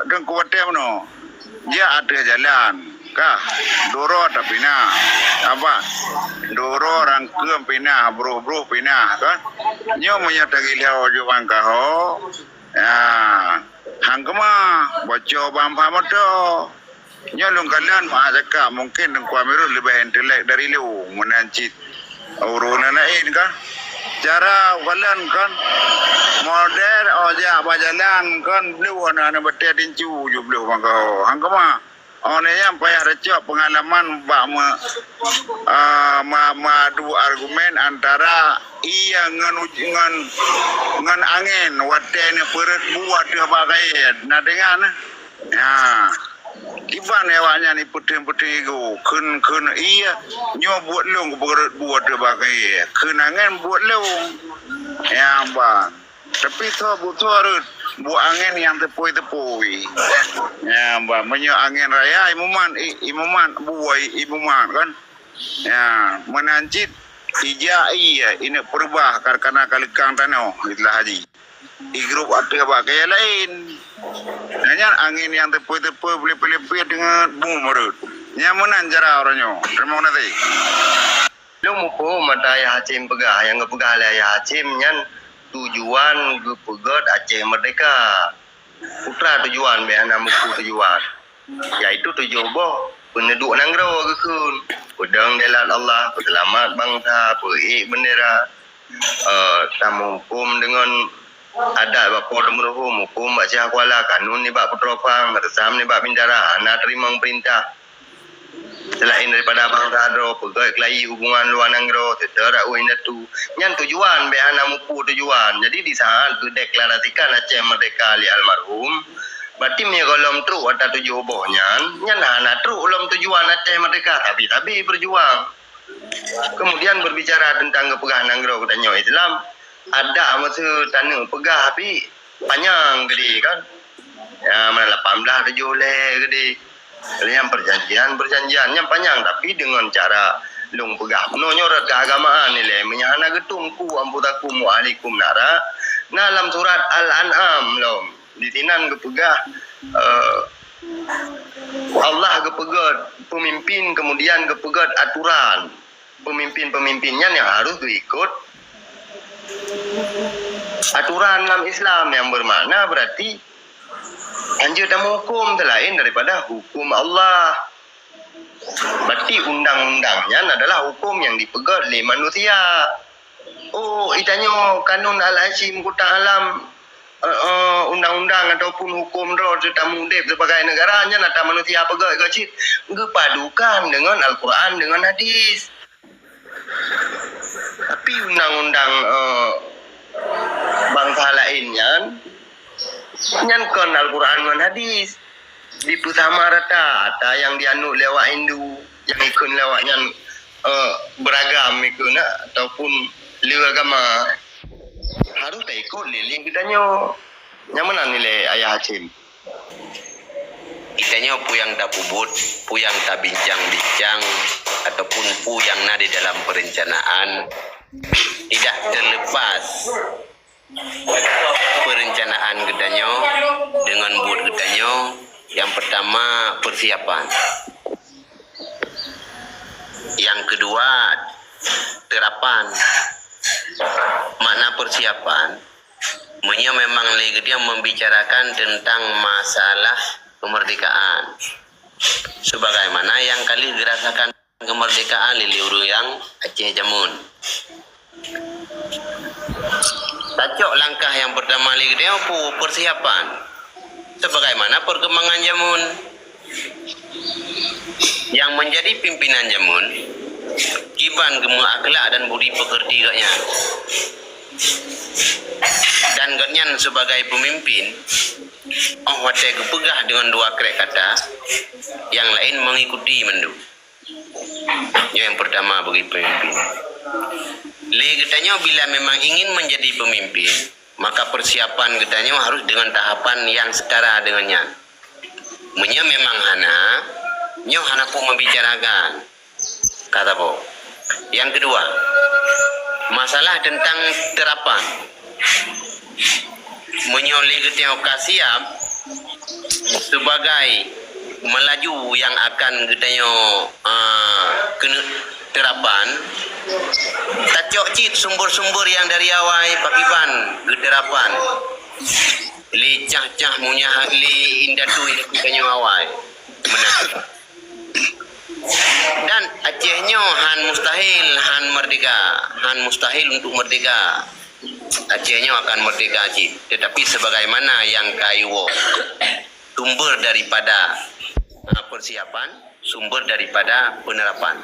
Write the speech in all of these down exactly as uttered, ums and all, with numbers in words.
Teungku watèe meunoe, jak ateueh jalan, kah, duroe tapinah, abah, duroe rangkeum pinah, broh-broh pinah, kan. Nyoe meunyoe tagilhau ju bangkaho, ya, hang keumah, bocor ban pha moto. Nyoe lôn kalon meu'ah cakap, mungken Teungku Amirul leubeh intelek dari lôn, meunan cit ureueng laén kan. Cara kalon kan, model ojak bak jalan kan, bluh aneuk-aneuk batèe tincu ju bluh bangkaho. Hang keumah. Óh lheueh nyan payah tacok peungalaman bak me-, ah, me-, meuadu argumen antara ie ngon uj-, ngon, ngon angén watèe neupeureuet bu ateueh bak kayèe. Na deungon? Ya. Kiban awaknyan ipeuteun-peuteun igoe, kheun, kheun ie, nyoe buet lôn kupeureuet bu ateueh bak kayèe. Kheun angén buet lôn. Ya, ban. Tapi tho bu tho reuet, bu angén nyang teupôi-teupôi. Ya, ban. Meunyoe angén raya, imumat, i-, imumat, bu i-, imumat kan. Ya, meunan cit ija ie, ineuk peureubah, karkana ka leukang tanoh, istilah haji. Igrup ateueh bak kayèe laén. Nyan angén nyang teupôi-teupôi, peuliet-peuliet deungon bu meureuet. Nyan meunan cara uroenyoe. Teurimong geunaséh. Lôn muphom ata Ayah Hasyim peugah, nyang geupeugah lé Ayah Hasyim nyan tujuan geupeugèt Aceh Merdeka. Peue tujuan, bèk hana muphom tujuan. Yaitu tujoh boh peuneuduek nanggroe geukheun, peudong dèelat Allah, peuseulamat bansa, peuék beundera, eh, tameuhuköm deungon adat bak Po Teumeureuhôm, huköm bak Syiah Kuala, kanun nibak Putroe Phang, reusam nibak Bintara, hana teurimong peurintah seulaén daripada bansa droe, peugèt keulayi hubungan luwa nanggroe, seutôt rak u indatu. Nyan tujuan, bèk hana muphom tujuan. Jadi, di saat geudeklarasikan Aceh Merdeka lé almarhum, berarti meunyoe gohlom trok ata tujoh boh nyan, nyan hana trok lom tujuan Aceh Merdeka, sabe-sabe beujuang. Kemudian, berbicara teuntang geupeugah nanggroe geutanyoe Islam, adak meuseu taneuk peugah pih panyang geude kan. Ya, mana lapan belas tujoh lhèe geude. Nyan perjanjian-perjanjian nyang panyang, tapi deungon cara lôn peugah. Meunoe nyoe rot keuagamaan ilèe, meunyo hana geutum ku anfusakum wa ahlikum nara, na lam surat Al-An'am lom. Di sinan geupeugah, eh, Allah geupeugèt peumimpin, kemudian geupeugèt aturan. Peumimpin-peumimpin nyan nyang harôh geuikot aturan lam Islam, nyang beumakna berarti hanjeuet tameuhuköm seulaén daripada huköm Allah. Berarti undang-undang nyan adalah huköm nyang dipeugèt lé manusia. Oh, geutanyoe kanun Al-Hasyim Kuta Alam, eh, eh, undang-undang ataupun huköm droe teuh tameuudép sibagai neugara nyan ata manusia peugèt-gèt cit geupadukan deungon Al-Quran, deungon hadis. Tapi undang-undang, eh, bansa laén nyan, nyan kon Al-Quran ngon hadis. Dipeusama rata, ata nyang jianut lé awak Hindu, nyang ikot lé awak nyan, eh, beuragam ikot na, ataupun le agama, harôh taikot lé, lé geutanyoe. Nyang meunan ilèe Ayah Hasyim. Geutanyoe peue nyang tapeubuet, peue nyang tabincang-bincang, ataupun peue nyang na di dalam perencanaan, tidak terlepas perencanaan geutanyoe deungon buet geutanyoe, nyang pertama, persiapan. Nyang keudua, terapan. Makna persiapan, meunyoe memang lé geutanyoe membicarakan tentang masalah kemerdekaan, sebagaimana nyang ka lheueh geurasakan kemerdekaan lé, lé ureueng Aceh jameun. Tacok langkah nyang pertama lé geutanyoe peue? Persiapan. Sebagaimana perkembangan jameun, nyang menjadi pimpinan jameun, kiban geumeuakhlak dan budi pekerti gobnyan. Dan gobnyan sebagai pemimpin, óh watèe geupeugah deungon dua krek kata, nyang laén mengikuti mandum. Nyoe nyang pertama bagi pemimpin. Lé geutanyoe bila memang ingin menjadi pemimpin, maka persiapan geutanyoe harus dengan tahapan yang setara dengan nyan. Meunyoe memang hana, nyoe hana peue membicarakan. Kata po. Yang kedua, masalah tentang terapan. Meunyoe lé geutanyoe ka siap, sebagai melaju yang akan geutanyoe, ah, keuneuk terapan, tacok cit sumber-sumber yang dari awai pakiban geuterapan lé cah-cah munyah lé indatu-indatu tanyoe awai. Meunan. Dan Aceh nyoe han mustahil, han merdeka, han mustahil untuk merdeka. Aceh nyoe akan merdeka cit, tetapi sebagaimana yang kaiwoe, sumber daripada, ah, persiapan, sumber daripada penerapan.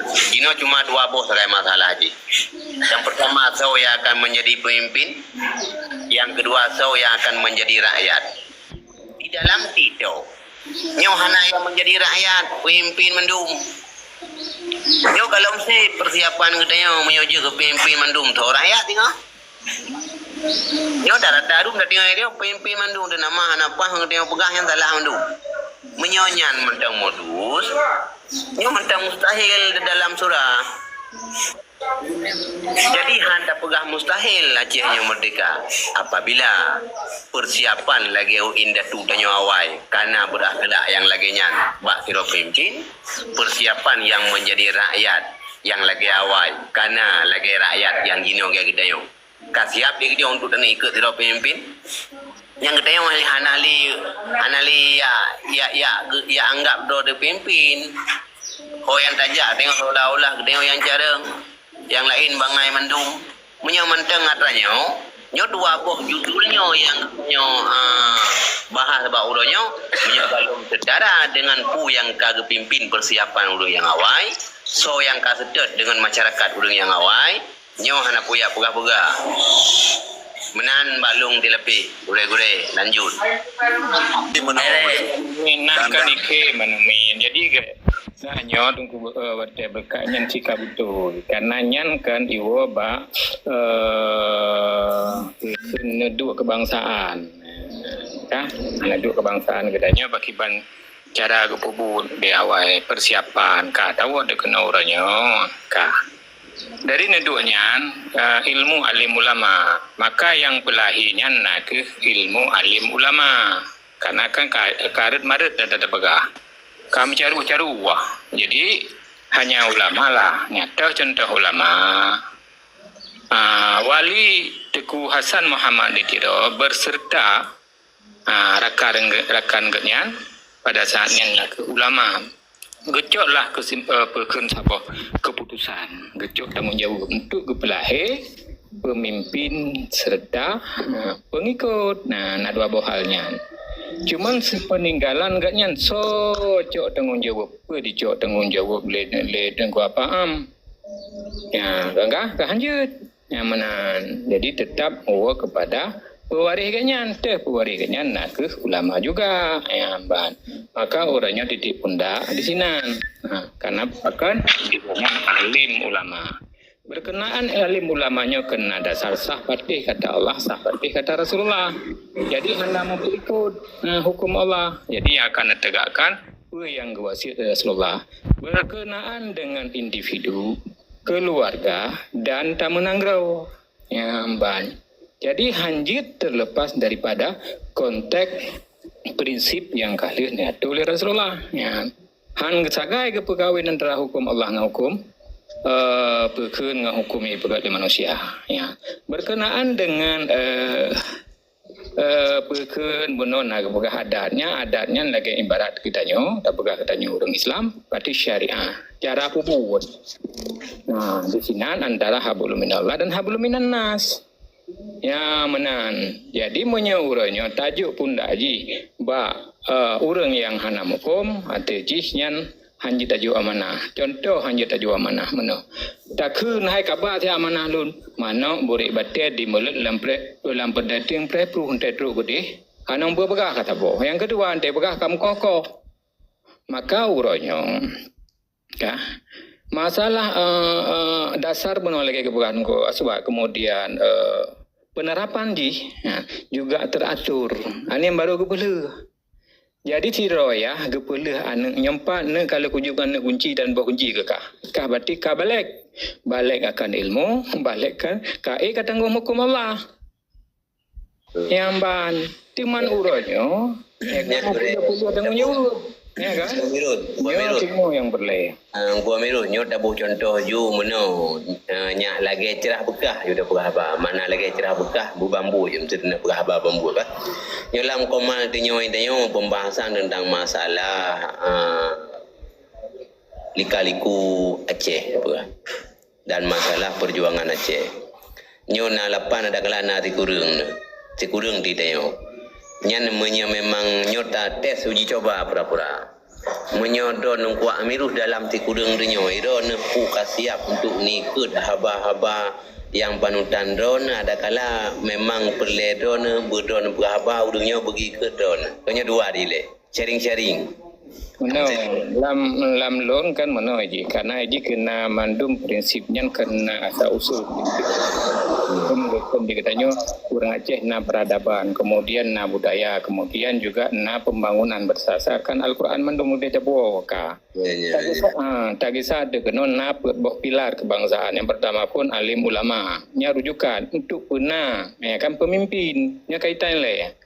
Jinoe cuma dua boh sagai masalah jih. Yang pertama, soe yang akan menjadi pemimpin. Yang kedua, soe yang akan menjadi rakyat. Di dalam TikTok, nyoe hana nyang menjadi rakyat, pemimpin mandum. Nyoe kalau meusti persiapan geutanyoe meunyoe jeuet keu pemimpin mandum, soe rakyat singoh. Nyoe dara-dara dum tadeungoe nyoe pemimpin mandum, teunama hana paih geutanyoe peugah nyang salah mandum. Meunyoe nyan mantong modus, nyoe mantong mustahil di dalam surah. Jadi han tapeugah mustahil Aceh nyoe merdeka apabila persiapan lagée indatu tanyoe awai kana beurakhlak nyang lagée nyan bak sidroe pemimpin, persiapan nyang menjadi rakyat nyang lagée awai kana lagée rakyat nyang jinoe lagée geutanyoe. Ka siap di geutanyoe untuk taneuk ikot sidroe pemimpin? Nyang geutanyoe hana lé, hana lé ya, ya, ya, ya anggap droe pemimpin. Ho nyang tajak tanyoe seolah-olah geutanyoe nyang carông, nyang laén bangai mandum. Meunyoe mantong atra nyoe, nyoe dua boh judul nyoe nyang nyoe, ah, bahas bak uroe nyoe, meunyoe ka lom seutara deungon peue nyang ka geupimpin persiapan ureuëng nyang awai, soe nyang ka seutôt deungon masyarakat ureuëng nyang awai, nyoe hana kuyak peugah-peugah. Meunan bak lôn dilapeh, gurée-gurée, lanjut. Di meunoe. Minah Dan- kan ikhe manumin. Jadi, ge-, nah, nyoe Teungku, eh, watée beukak nyan cit ka beutôi. Karena nyan kan iwoe bak, eh, neuduek kebangsaan. Ka? Neuduek kebangsaan geutanyoe pakiban cara geupeubuet di awai persiapan ka tawoe dikeunoe uroe nyoe ka. Dari neuduek nyan, eh, ilmu alim ulama. Maka nyang peulahé nyan na kheueh ilmu alim ulama. Karena kan ka, ka reuet-mareuet dah tapeugah. Ka meucaru-caru wah. Jadi, hanya ulama lah. Nyata contoh ulama. Ah, Wali Teungku Hasan Muhammad di Tiro berserta, ah, rakan, rakan geuhnyan pada saat nyan na kheueh ulama. Geucoklah keusim-, eh, peukheun saboh keputusan. Geucok tanggong jaweueb untuk geupeulahé pemimpin serta, eh, pengikut. Nah, na dua boh hal nyan. Cuman seupeuninggalan geuhnyan soe cok tanggong jaweueb, peue dicok tanggong jaweueb lé, lé Teungku Apa Am. Ya, gagah ka hanjeuet. Nyang meunan. Jadi, tetap woe kepada pewaréh geuhnyan. Teuh pewaréh geuhnyan na kheueh ulama juga. Ya, ban. Maka uroe nyoe titik pundak di sinan. Ha, karena pakon di bumoe alim ulama. Berkenaan alim ulama nyoe keunan dasar sah patéh kata Allah, sah patéh kata Rasulullah. Jadi, hana meupeukot, eh, hukum Allah. Jadi, nyang akan neutegakkan peue nyang geuwasiet lé Rasulullah berkenaan dengan individu, keluarga, dan tameunang droe. Ya, ban. Jadi, hanjeuet terlepas daripada konteks prinsip nyang ka lheueh neuatoe lé Rasulullah. Ya. Han sagai geupeukawen antara hukum Allah ngon hukum, eh, peukheun ngon hukum nyang jipeugét lé manusia. Ya. Berkenaan dengan, eh, Eh, peukheun bunoe na geupeugah adat nyan, adat nyan lagée ibarat geutanyoe, tapeugah geutanyoe ureuëng Islam, berarti syariah. Cara peubuet. Nah, di sinan antara hablum minallah dan hablum minannas. Ya, meunan. Jadi, meunyoe uroe nyoe tajok pundak jih bak, eh, ureuëng nyang hana muphom, até jih nyan hanjeuet tajok amanah. Contoh hanjeuet tajok amanah meunoe. Takheun hai kaba si amanah lôn, manok burit batée dimeuleuet lam pre-, lam peudateueng preh pruh teutrok keudeh, hana beupeugah ka saboh. Nyang keudua, teupeugah ka meukoh-koh. Maka uroe nyoe, ka, masalah, eh, eh, dasar bunoe lagée geupeugah ngon asbab, kemudian, eh, penerapan jih, ya, juga teratur. Aneuëk barô geupeuleueh. Jadi, sidroe yah geupeuleueh aneuëk nyoe pat, neuëk ka lheueh kujok ngon neuëk gunci dan boh gunci keu kah. Kah berarti ka balek. Balek akan ilmu, balek ka, ka ék ka tanggong hukum Allah. Nyang ban, teuma uroe nyoe, ya kan, puléh-puléh dan menyuruh, ya kan? Nyoe teuma nyang peureulée. Ah, Teungku Amirul, nyoe taboh cuntoh ju meunoe, eh, nyak lagée cerah beukah ju tapeugah haba. Makna lagée cerah beukah, beubambu ju meusti tapeugah haba bambu kan. Nyoe lam komal tanyoe, tanyoe pembahasan tentang masalah, ah, lika-liku Aceh apa. Dan masalah perjuangan Aceh. Nyoe na lapan ada kala na sikureueng nyoe. Sikureueng di tanyoe. Nyan meunyoe memang nyoe ta tes uji coba pura-pura. Meunyoe droeneuh kuat Amirul dalam sikureueng tanyoe, droeneuh pu ka siap untuk ngikot haba-haba nyang panutan droeneuh, ada kala memang peureulée droeneuh, beu droeneuh beu haba, ureuëng nyoe beugi keu droeneuh. Keu nyoe dua dilée. Sharing-sharing. Meunoe, lam, lam lôn kan meunoe jih. Karena jih kena mandum prinsip nyan kena asal usul. Kan, kan di geutanyoe ureuëng Aceh na peradaban, kemudian na budaya, kemudian juga na pembangunan berdasarkan Al-Quran mandum udeh teuboh ka. Ya, ya, ya. Tagisa, ah, tagisa deuk keunoe na peuet boh pilar kebangsaan. Yang pertama pun alim ulama. Nya rujukan untuk peuna, ya kan, pemimpin. Nya kaitan lé.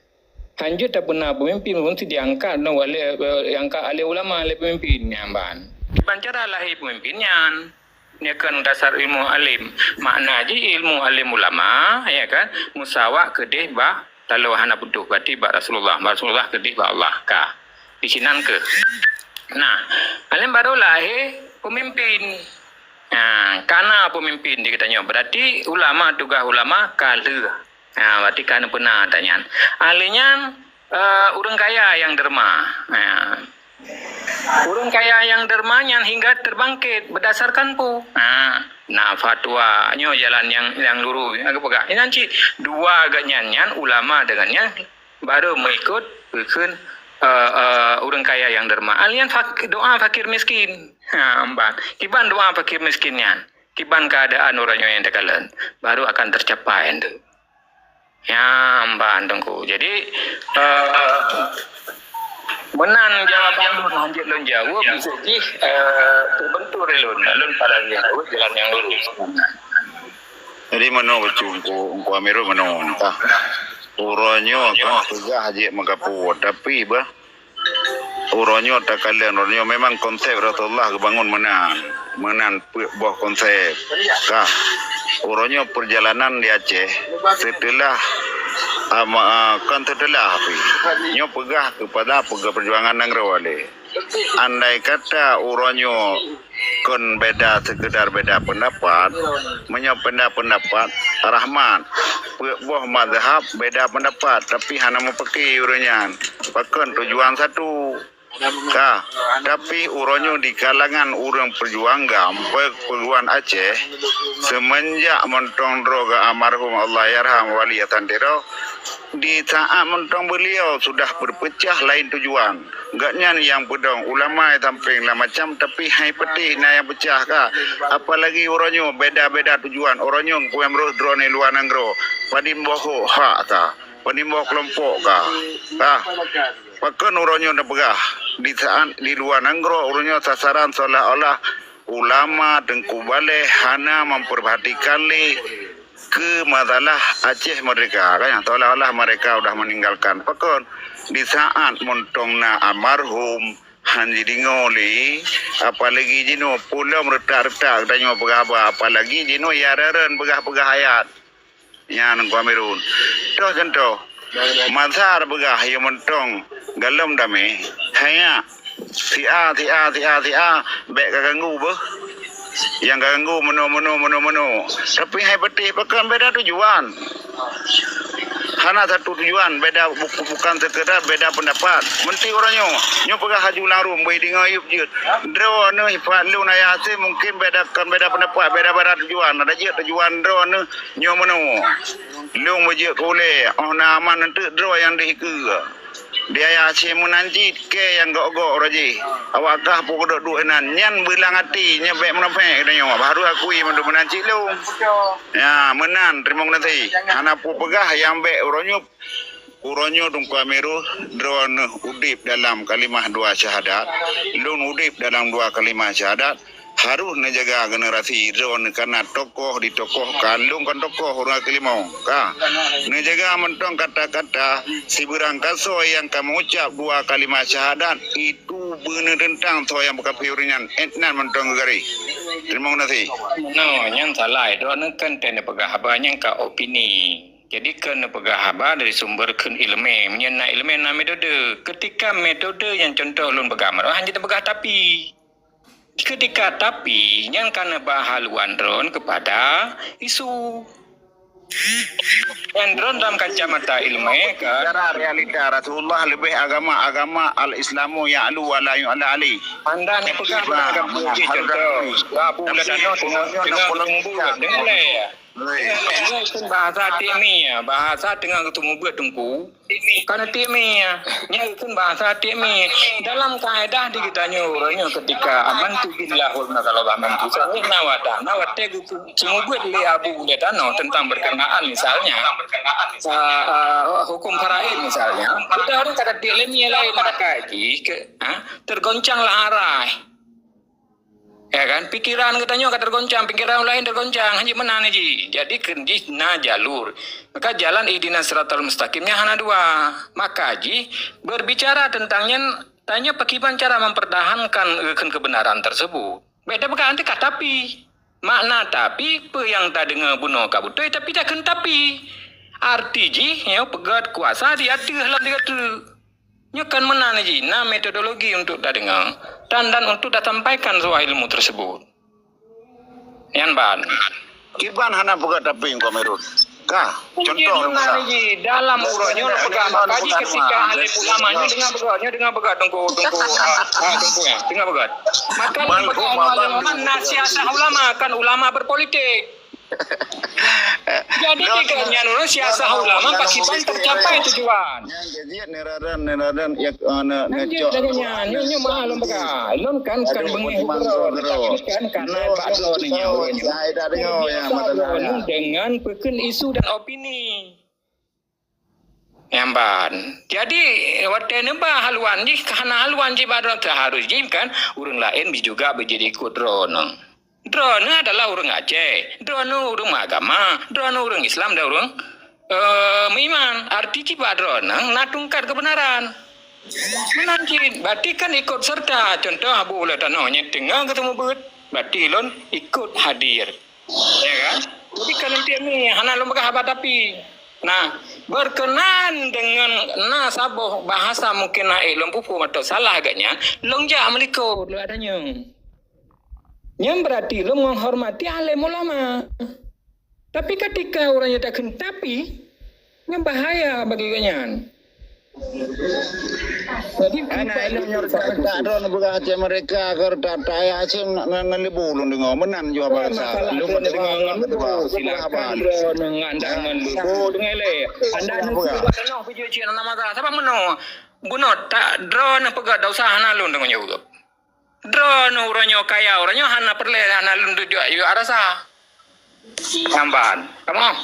Hanjeuet tapeuna peumimpin, meusti diangkat nyoe walé, eh, diangkat alim ulama lé peumimpin nyan ban. Kiban cara lahé peumimpin nyan, nyan kan dasar ilmu alim. Makna jih ilmu alim ulama, ya kan, musawak keudeh bak taloe hana putôh, berarti bak Rasulullah, bak Rasulullah keudeh bak Allah ka. Di sinan keuh. Nah, alim baru lahé peumimpin. Nah, kana peumimpin di geutanyoe, berarti ulama, tugaih ulama ka lheueh. Ha, berarti ka neupeuna ata nyan. Ahli nyan, eh, ureuëng kaya nyang derma. Ha. Ureuëng kaya nyang derma nyan hingga terbangkit berdasarkan peue? Ha. Na fatwa, nyoe jalan nyang, nyang lurus. Nyang geupeugah. Nyan cit dua geuh nyan, nyan ulama deungon nyan baru mengikut, mengikut, eh, eh, ureuëng kaya nyang derma. Ahli nyan fak-, doa fakir miskin. Ha, ban. Kiban doa fakir miskin nyan. Kiban keadaan ureuëng nyoe nyang takalon. Baru akan tercapai tu. Ya, ban Teungku. Jadi, eh, meunan jawaban lôn, hanjeuet lôn jaweueb, bisa jih, eh, teubentur lôn. Lôn palan jaweueb jalan nyang lurus. Jadi, meunoe bacut Teungku, Teungku Amirul meunoe. Entah. Uroe nyoe kan peugah jeuet meugapu, tapi bah, uroe nyoe takalon, uroe nyoe memang konsep Rasulullah geubangun meunan. Meunan peuet boh konsep. Ka. Uroe nyoe perjalanan di Aceh setelah, ah, ma-, ah, kon setelah, tapi nyoe peugah kepada peugah perjuangan nanggroe lé. Andai kata uroe nyoe kon beda sekedar beda pendapat, meunyoe beda pendapat, rahmat. Peuet boh mazhab beda pendapat, tapi hana meupaki ureuëng nyan. Pakon tujuan satu. Ka, tapi uroe nyoe di kalangan ureuëng peujuang GAM, pe-, peujuang Aceh, semenjak mantong droe geualmarhum Allahyarham Wali Hasan Tiro, di saat mantong beliau sudah berpecah lain tujuan. Gobnyan nyang peudong ulama sampéng lam macam, tapi hai peutéh na nyang peucah ka. Apalagi uroe nyoe beda-beda tujuan. Uroe nyoe kuem roh droeneuh luwa nanggroe. Padum boh hak ka. Padum boh keulompok ka. Ka. Pakon uroe nyoe neupeugah, di saat di luwa nanggroe uroe nyoe sasaran seolah-olah ulama Teungku Baleh hana memperhatikan lé keu masalah Aceh Merdeka, kan? Seolah-olah mereka udah meninggalkan. Pakon di saat mantong na almarhum han jideungoe lé, apalagi jinoe pulo meureutak-reutak geutanyoe peugah haba, apalagi jinoe ya reureueng peugah-peugah ayat. Nyan Teungku Amirul. Toh contoh, masa peugah yue mantong galom damé, hanya si A, si A, si A, si A, bék ka ganggu beuh. Nyang ka ganggu meunoe, meunoe, meunoe, meunoe. Tapi hai peutéh pakon beda tujuan. Hana satu tujuan, beda buku, bukan sekedar beda pendapat. Menti uroe nyoe, nyoe peugah haju lang rum, beu deungoe yub jeuet. Droeneuh pat lôn ayah asai mungkin beda, kon beda pendapat, beda-beda tujuan. Ada jeuet tujuan droeneuh nyoe meunoe. Lôn beujeuet keu ulée, óh na aman eunteuk droe nyang deuh ikeue. Di ayah asai meunan cit kée nyang gok-gok uroe jih. Awak kah peue keuduek duek inan, nyan beulang até, nyan bék munafék geutanyoe. Baru akui mandum meunan cit lôn. Ya, meunan, teurimong geunaséh. Hana peue peugah nyang bék uroe nyoe Uroe nyoe Teungku Amirul, droeneuh udeb dalam kalimah dua syahadat, lôn udeb dalam dua kalimah syahadat, harôh neujaga generasi droeneuh kana tokoh ditokohkan, lôn kon tokoh ureuëng keulimong. Ka, neujaga mantong kata-kata, sibeurang kasoe nyang ka meuucab dua kalimah syahadat, itu beuneuh teuntang soe nyang beukafé ureuëng nyan, étnan mantong geugaréh. Teurimong gaséh. No, nyan salah. Droeneuh kan teuh neupeugah haba nyang ka opini. Jadi kheun neupeugah haba dari sumber kheun iéleumé. Meunyoe na iéleumé na metode. Ketika metode nyang contoh lôn peugah, malah hana neupeugah tapi. Ketika tapi, nyan ka neuba haluan droen kepada isu. Nyan droen dalam kacamata iéleumé kan. Secara realita Rasulullah leubeh agama, agama al-Islamu ya'lu wa la yu'la alaih. Anda ni peugah beuna agama jih contoh. Abu Latanoh teungoh, teungoh geutumbuet, deungoe lé. Nyoe kheun bahasa tiek mi, bahasa teungoh geutumbuet Teungku. Kana tiek mi, nyoe kheun bahasa tiek mi. Dalam kaedah di geutanyoe uroe nyoe ketika amantu billah wal malaikati wal kutub, na watèe, na watèe geutumbuet lé Abu Latanoh tentang berkenaan misalnya, ah, ah, hukum faraid misalnya, kita harus kada tiek lé mi lain maka jih ke, ha, tergoncanglah arah. Ya kan? Pikiran geutanyoe ka tergoncang, pikiran ureuëng laén tergoncang, hana meunan jih. Jadi kheun jih na jalur. Maka jalan ihdinas siratal mustaqim nyan hana dua. Maka jih berbicara tentang nyan, tanyoe pakriban cara mempertahankan, eh, kheun kebenaran tersebut. Beda bukan nanti kata tapi. Makna tapi, peue nyang tadeungoe bunoe ka beutôi, tapi takheun tapi. Arti jih, nyoe peugét kuasa di ateueh lam tiga teuk. Nyoe kan meunan jih na metodologi untuk tadeungoe dan, dan untuk tasampaikan sebuah ilmu tersebut. Nyan ban. Kiban hana peugah tapi Teungku Amirul. Kah, contoh meunan jih dalam uroe nyoe peugah maka jih ketika alim ulama nyoe deungoe peugah, nyoe deungoe peugah Teungku, Teungku, ah, ah, Teungku ya, deungoe peugah. Maka deungoe peugah alim ulama na siasah ulama kan ulama berpolitik. Jadi tiga nyan ureuëng siasah ulama pakriban tercapai tujuan. Nyan jadiet niradan, niradan ya, eh, ne, ngecok. Nyan, nyan, nyan, nyan mahal lembaga. Lôn kan, kan bengih uroe, tapi kan karena bak droeneuh nyan. Saya tak dengar ya, mata dengan peukheun isu dan opini. Nyamban. Jadi, watèe neuba haluan jih, hana haluan jih bak droeneuh, harus jih kan ureuëng laén juga beujadi ikut droeneuh. Droeneuh adalah ureuëng Aceh, droeneuh ureuëng meuagama, droeneuh ureuëng Islam dan ureuëng, eh, meuiman. Arti jih bak droeneuh na tungkat kebenaran. Meunan cit, berarti kan ikut serta. Contoh Abu Latanoh nyan teungoh geutumbuet, berarti lôn ikut hadir. Ya kan? Jadi kan nanti ni hana lôn peugah haba tapi. Nah, berkenaan dengan na saboh bahasa mungkin na ék lôn peuphom atau salah agaknya, lôn jak meulikot lé adanya. Nyan berarti lôn menghormati alim ulama. Tapi ketika ureuëng nyan takheun tapi, nyan bahaya bagi gobnyan. Jadi, hana ilmu nyoe tak droeneuh beugah Aceh Merdeka ke tak, tak Aceh ngon, ngon leubeh ulôn deungoe meunan jua bahasa. Lôn deungoe ngon leubeh, silakan droeneuh ngon, ngon leubeh deungoe lé. Anda nunggu tanoh video cik nama salah. Siapa meunoe? Bunoe tak droeneuh peugah dosa hana lôn deungoe nyoe. Droeneuh uroe nyoe kaya, uroe nyoe hana peureulée, hana lôn tuju yue rasa. Nyamban. Kamoe.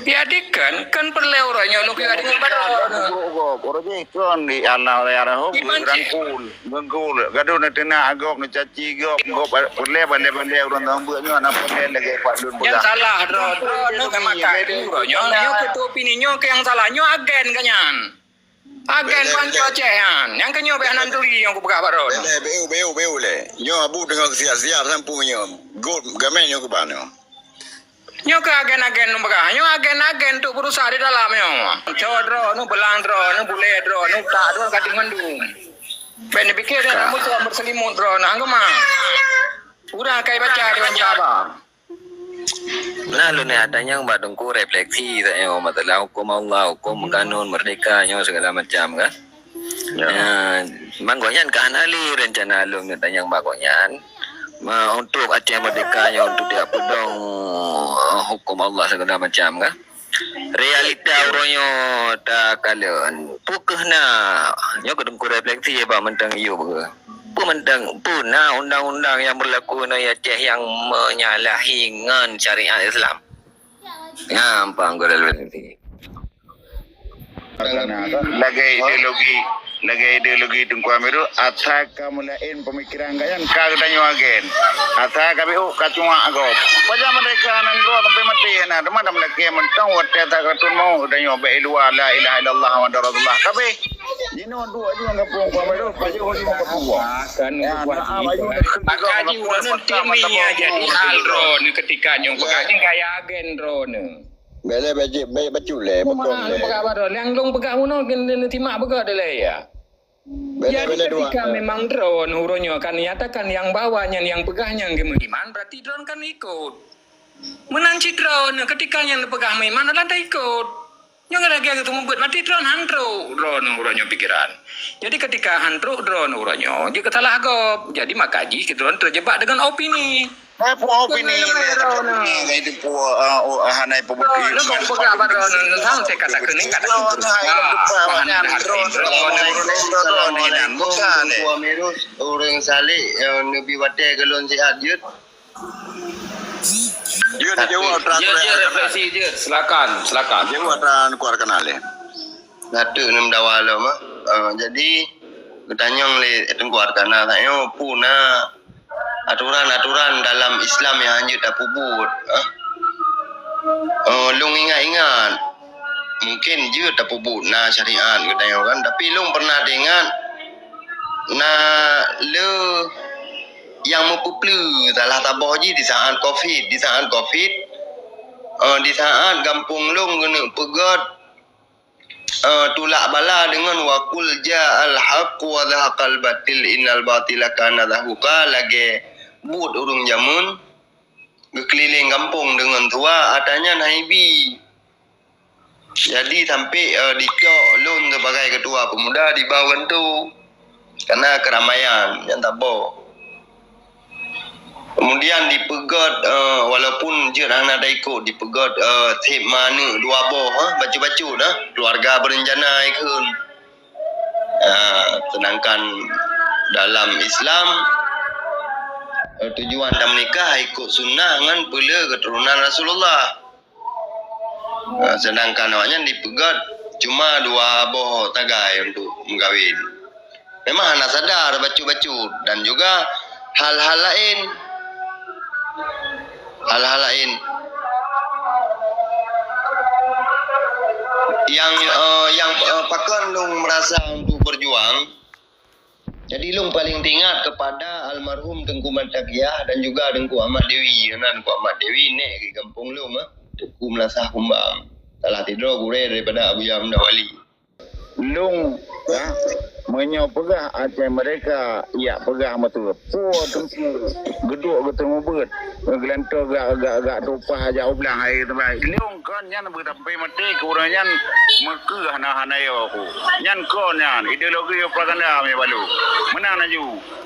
Ya dikeue, kan peureulée uroe nyoe lôn kira deungon baroe. Uroe jih kon di ana raya rahom rangkul, bengkul. Gadoh na teunak agok, na caci gok, gok peureulée bandée-bandée ureuëng tambeuek nyoe na peureulée lagée pat lôn peugah. Nyang salah droe, droeneuh ka makai uroe nyoe, nyoe keu opini nyoe keu nyang salah, nyoe agen ka nyan. Agen banco Aceh nyan. Nyang keunyoe beh nan turi nyang kupeugah baroe nyoe. Beu, beu, beu lé. Nyoe Abu deungoe siap-siap sampung nyoe. Got gamé nyoe keuban nyoe. Nyoe keu agen-agen nyoe peugah. Nyoe agen-agen untuk berusaha di dalam nyoe. Co droeneuh, beulang droeneuh, bulée droeneuh, utak droeneuh ka deungon dum. Beh neupiké droeneuh musoh berselimut droeneuh, hang keumah. Ureuëng akai baca droeneuh haba. Nah, lôn nyan tanyong bak Teungku refleksi sayoe masalah huköm Allah, huköm kanun, merdeka nyoe segala macam kan. Ya. Nah, memang gobnyan ka hana lé rencana lôn nyoe tanyong bak gobnyan. Ma, untuk Aceh merdeka nyoe untuk tiap peudong, eh, huköm Allah segala macam kan. Realita uroe nyoe takalon. Peu kheueh na, nyoe keu Teungku refleksi bak mantong yub kheueh. Peue mantong, peue na undang-undang nyang beulaku nyoe Aceh nyang menyalahi ngon syariat Islam? Nyan pang gurée lôn. Lagèe ideologi, lagèe ideologi Teungku Amirul, atra ka meulaén peumikiran gobnyan ka geutanyoe agen. Atra ka biôh ka cuak gob. Pajan meureka hana nanggroe sampai maté hana, teuma lam lakèe mantong watèe that ka teurimong geutanyoe bèk i luwa la ilaha illallah Muhammadur Rasulullah. Kabéh. Jinoe duek ju ngon gampông Teungku Amirul, pajoh ju ngon gampông. Maka jih uroe nyoe timi ya jadi hal droeneuh ketika nyoe peugah nyan gaya agen droeneuh. Bèk lé, bèk jeuet, bèk bacut lé, beutôi lé. Peugah bak droe, nyang lôn peugah bunoe keuneuk simak beugöt dilèe ya. Bèk lé, bèk lé dua. Jadi ketika memang droeneuh uroe nyoe ka nyatakan nyang bahwa nyan nyang peugah nyan geumeuiman, berarti droeneuh kan ikot. Meunan cit droeneuh ketika nyan peugah meuiman adalah taikot. Nyoe lagèe geuteumeubeuet maté droeneuh han trôk droeneuh uroe nyoe pikiran. Jadi ketika han trôk droeneuh uroe nyoe, jeuet keusalah gob. Jadi maka jih droeneuh terjebak dengan opini. Hai, peue opini lôn lé, tapi opini ngai teumpu, ah, oh, ah, hana peubukti. Lôn peugah bak droeneuh, sang saya katakan ni, katakan terus. Ah, paham dah harga droeneuh, droeneuh, droeneuh, droeneuh, droeneuh, droeneuh. Assalamualaikum, Teungku Amirus, ureueng saleh, eh, neubi watèe keu lôn sihat jeuet. Jeuet, jeuet, jeuet, refleksi jeuet. Silakan, silakan. Jeuet, atra Teungku Arkana lé. Datuk Neum Dawa lom, ah. Ah, jadi, geutanyong lé Teungku Arkana, tanyoe peue na aturan-aturan dalam Islam nyang hanjeuet tapeubuet, ah? Oh, lôn ingat-ingat, mungken jeuet tapeubuet na syariat geutanyoe kan, tapi lôn pernah teuingat na le nyang meupeupleue salah saboh jih di saat covid, di saat covid, eh, di saat gampông lôn keuneuk peugöt eh, tulak bala deungon wa qul ja'al haqq wa zahaqal batil innal batila kana zahuqa, lagèe buet ureueng jameun geukeulileng gampông deungon tuha, atra nyan hana ibi. Jadi sampai, eh, dicok lôn sebagai ketua pemuda diba gantoe. Karena keramaian nyang taboh. Kemudian dipeugöt, eh, walaupun jeuet hana taikot, dipeugöt, eh, sép ma aneuk dua boh, eh, bacut-bacut, eh, keluarga berencana ikheun. Eh, sedangkan dalam Islam, eh, tujuan tameunikah ikot sunnah ngon peuleueh keuturonan Rasulullah. Ha, sedangkan awaknyan dipeugöt cuma dua boh tagai untuk meukawen. Memang hana sadar bacut-bacut dan juga hal-hal laén. Hal-hal laén. Yang, eh, yang, eh, pakon lôn merasa untuk berjuang, Jadi lôn paléng teuingat kepada almarhum Teungku Mantaqiyah dan juga Teungku Ahmad Dewi. Karena Teungku Ahmad Dewi nèk di gampông lôn, ah, Teungku Meulasah Kumbang. Salah sidroe gurèe daripada Abuya Hamdah Wali. Lôn, ah, meunyoe peugah Aceh Merdeka, yak peugah beutôi. Peue Teungku geuduek geuteumeubeut. Geulantoe gak, gak, gak tumpah jak u blang hai teumai. Lôn kon nyan beusampai maté keu ureueng nyan meukeuh hana-hana yo ku. Nyan kon nyan ideologi propaganda meunyoe balu. Meunan laju.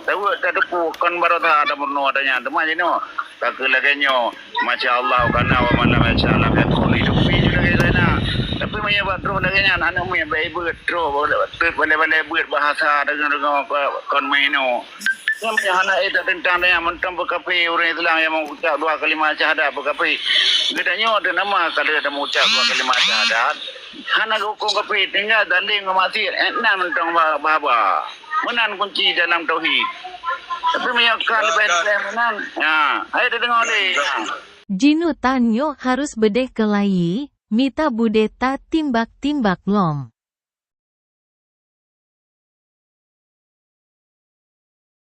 Taweuek tateupeue kon baroesa tameurunoe ata nyan. Teuma jinoe takeu lagèe nyoe. Masya Allah, kana wa man lam yasya lam yakun. Hidup pi ju lagèe sana. Tapi meunyoe bak troh lagèe nyan, aneuk miet bak ibeuet troh, teut balèe-balèe beuet bahasa deungon-deungon kon meuhinoe. Nyang hana ék tateuntang nyan mantong beukafé ureueng Islam nyang meuucap dua kalimah syahadat beukafé. Geutanyoe teuh nama ka lheueh tameuucap dua kalimah syahadat. Hana geuhukôm kafé, tinggai zalim ngon maksiet, eh, nan mantong ba-, bahaba. Meunan kunci dalam tauhid. Tapi meunyoe ka leubeh-leubeh meunan, ha, ayo tadeungoe lé. Jinutan nyoe harus beudeh keulayi, mita budeta timbak-timbak lom.